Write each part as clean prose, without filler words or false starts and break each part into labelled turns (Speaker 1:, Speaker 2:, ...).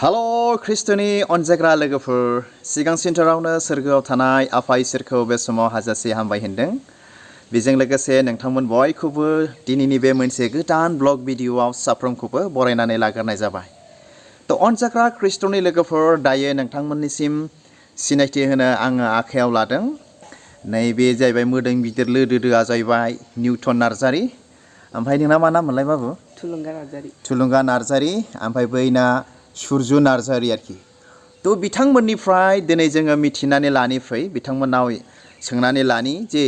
Speaker 1: Hello, Christoni अनजाग्रा लोगोफोर सिगां सेन्टारावनो सोरगोआव थानाय आफा इसोरखौ बे समाव हाजासे हामबाय होनदों। बेजों लोगोसे नोंथांमोन बयखौबो दिनैनि बे मोनसे गोदान ब्लग भिडिअआव साफ्रोमखौबो बरायनानै लाग्रोनाय जाबाय। तो अनजाग्रा ख्रिस्ट'नि लोगोफोर दायो नोंथांमोननिसिम सिनायथि होनो आङो आखायाव लादों। नैबे जाहैबाय मोदोम गिदिर लोदोदोआ जाहैबाय निउटन नार्जारि। ओमफ्राय नोंना मा नाम मोनलाय बाबु? थुलुंगा नार्जारि। ओमफ्राय बैना सुरजु नार्जारि आरोखि। तो बिथांमोननिफ्राय दिनै जोङो मिथिनानै लानि फै बिथांमोननाव सोंनानै लानि जे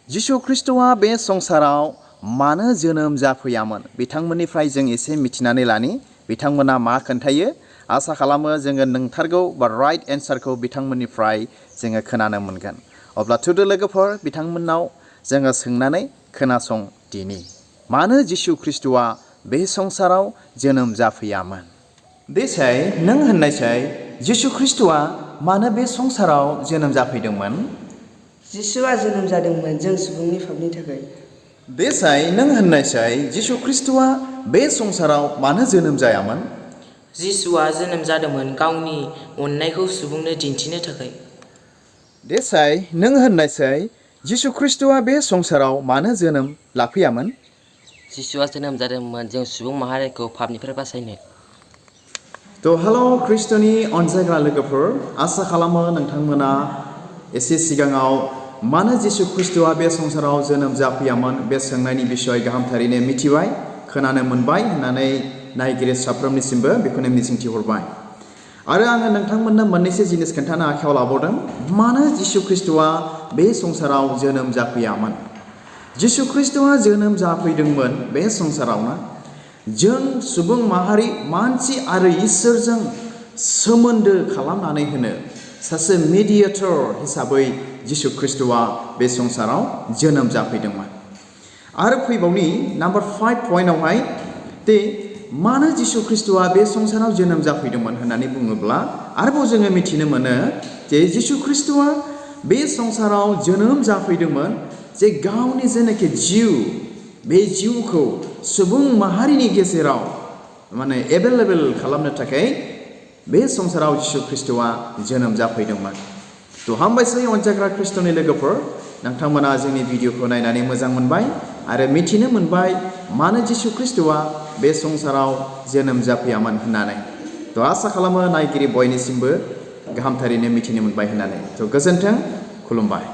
Speaker 1: जिसु ख्रिस्ट'आ बे संसाराव मानो जोनोम जाफैयामोन बिथांमोननिफ्राय जों एसे मिथिनानै लानि बिथांमोना मा खोन्थायो। आसा खालामो जोङो नोंथारगौ बा राइट एन्सारखौ बिथांमोननिफ्राय जोङो खोनानो मोनगोन। अब्ला थुदो लोगोफोर बिथांमोननाव जोङो सोंनानै खोनासं दिनि मानो जिसु ख्रिस्ट'आ बे संसाराव जोनोम जाफैयामोन। देसाय नों होननायसाय जिसु ख्रिस्ट'आ मानो बे संसाराव जोनोम जाफैदोंमोन?
Speaker 2: जिसुआ जोनोम जादोंमोन जों सुबुंनि पापनि थाखाय।
Speaker 1: देसाय नों होननायसाय जिसु ख्रिस्ट'आ बे संसाराव मानो जोनोम जायामोन?
Speaker 3: जिसुआ जोनोम जादोंमोन गावनि अननायखौ सुबुंनो दिन्थिनो थाखाय।
Speaker 1: देसाय नों होननायसाय जिसु ख्रिस्ट'आ बे संसाराव मानो जोनोम लाफैयामोन?
Speaker 3: जिसुआ जोनोम जादोंमोन जों सुबुं माहारिखौ पापनिफ्राय बासायनो।
Speaker 1: तो हेलो ख्रिस्ट'नि अनजाग्रा लोगोफोर आसा खालामो नोंथांमोना एसे सिगाङाव मानो जिसु ख्रिस्ट'आ बे संसाराव जोनोम जाफैयामोन बे सोंनायनि बिसय गाहामथारैनो मिथिबाय खोनानो मोनबाय होननानै नायगिरि साफ्रोमनिसिमबो बेखौनो मिजिंथिहरबाय। आरो आङो नोंथांमोननो मोननैसो जिनिस खोन्थानो आखायाव लाबावदों मानो जिसु ख्रिस्ट'आ बे संसाराव जोनोम जाफैयामोन। जिसु ख्रिस्ट'आ जोनोम जाफैदोंमोन बे संसारावनो जों सुबुं माहारि मानसि आरो इसोरजों सोमोन्दो खालामनानै होनो सासे मेडिएटर हिसाबै जिसु ख्रिस्ट'आ बे संसाराव जोनोम जाफैदोंमोन। आरो फैबावनि नाम्बार 5 पइन्टआवहाय दे मानो जिसु ख्रिस्ट'आ बे संसाराव जोनोम जाफैदोंमोन होननानै बुङोब्ला आरोबाव जोङो मिथिनो मोनो जे जिसु ख्रिस्ट'आ बे संसाराव जोनोम जाफैदोंमोन जे गावनि जेनाखि जिउ बे जिउखौ सुबुं माहारिनि गेजेराव माने एभेलेबेल खालामनो थाखाय बे संसाराव जिसु ख्रिस्ट'आ जोनोम जाफैदोंमोन। तो हामबायसै अनजाग्रा ख्रिस्ट'नि लोगोफोर नोंथांमोना जोंनि भिडिअखौ नायनानै मोजां मोनबाय आरो मिथिनो मोनबाय मानो जिसु ख्रिस्ट'आ बे संसाराव जोनोम जाफैयामोन होननानै। तो आसा खालामो नायगिरि बयनिसिमबो गाहामथारैनो मिथिनो मोनबाय होननानै। तो गोजोन्थों खुलुमबाय।